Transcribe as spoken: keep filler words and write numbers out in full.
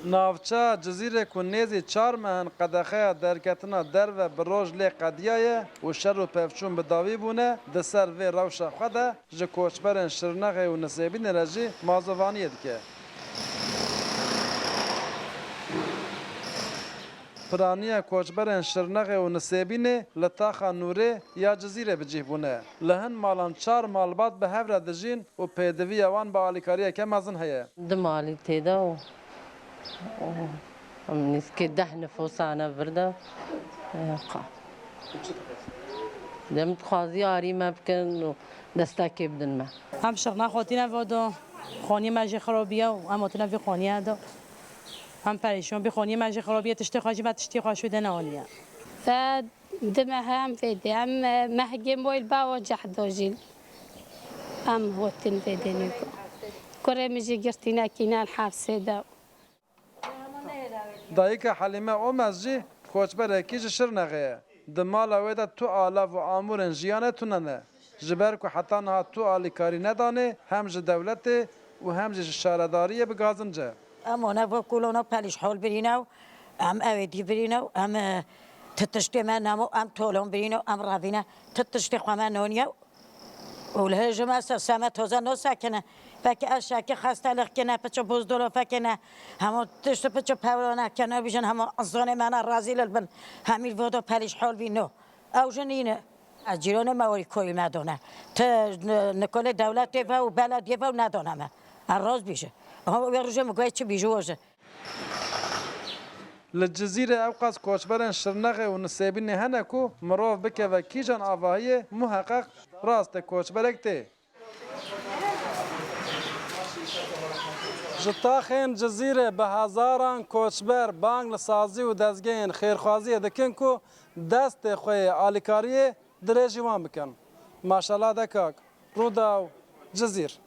Navçeya Cizîrê ku nêzî çar meh in qedexeya derketina derve bi roj lê qediyaye û şer û pevçûn bi dawî bûne, di ser vê rewşa xwe de ji koçberên Şirnexê û Nisêbînê re jî mazovaniyê dike. Piraniya koçberên Şirnexê û Nisêbînê li taxa Nûrê ya Cizîrê bi cih bûne. Li hin malan çar malbat bi hev re dijîn û pêdiviya wan bi alîkariyeke mezin heye. Du malî tê de û, û em nîskê deh nifûsane vir de. Ê, qa. Dem dixwazî arî me bikin û destekê bidin me. Em Şirnex hotîne vodo, xonî me jî xirobiye û em hotîne vî xonîye do. Em perîşon bî, xonî me jî xirobiye, tiştê xwe jî me tiştê xwe şû de neoniye. Te Di mehe em vê dê, em, e, mehgê moyl bawo cehdo jî. Em hotin vê dê nîko. Kurê min jî girtîne kîne li hefsê de. Dayika Helîme Omez jî koçberekî ji Şirnexê ye. Di mala wê de tu alav û amûrên jiyanê tune ne. Ji ber ku heta niha tu alîkarî nedanê, hem ji dewletê û hem jî ji şaredariyê bi gazinc e. Em wana vo kulona pelîş hol birîne û em ewê dî birîne û em, e, ti tiştê me nemo, em tolon birîne û em revîne ti tiştê xwe me noniye û li hê ji me se-, seme toze nosekine. Veke eşekî xestelix kine, piço buzdolofekine, hemo tişt piço pewrone kene, bijin hemo zonê me ne razî lil bin. Hemî vodo pelîş hol bî no. Ew jin îne. Ez cîronê me werî koyî me done. Ti ni-, nikolê dewletê ve û belediyê ve û nedone me. Ez rast bîjim. Ama wê rojê min goyê çi bîjî wojin. Li Cizîrê ewqas koçberên Şirnexê û Nisêbînê hene ku mirov bikeve kîjan avahiyê, muheqeq rastê koçberek tê. Ji taxên Cizîrê bi hezaran koçber bang li sazî û dezgehên xêrxwaziyê dikin ku destê xwe yê alîkariyê dirêjî wan bikin. Maşela de kak. Rûdaw, Cizîr.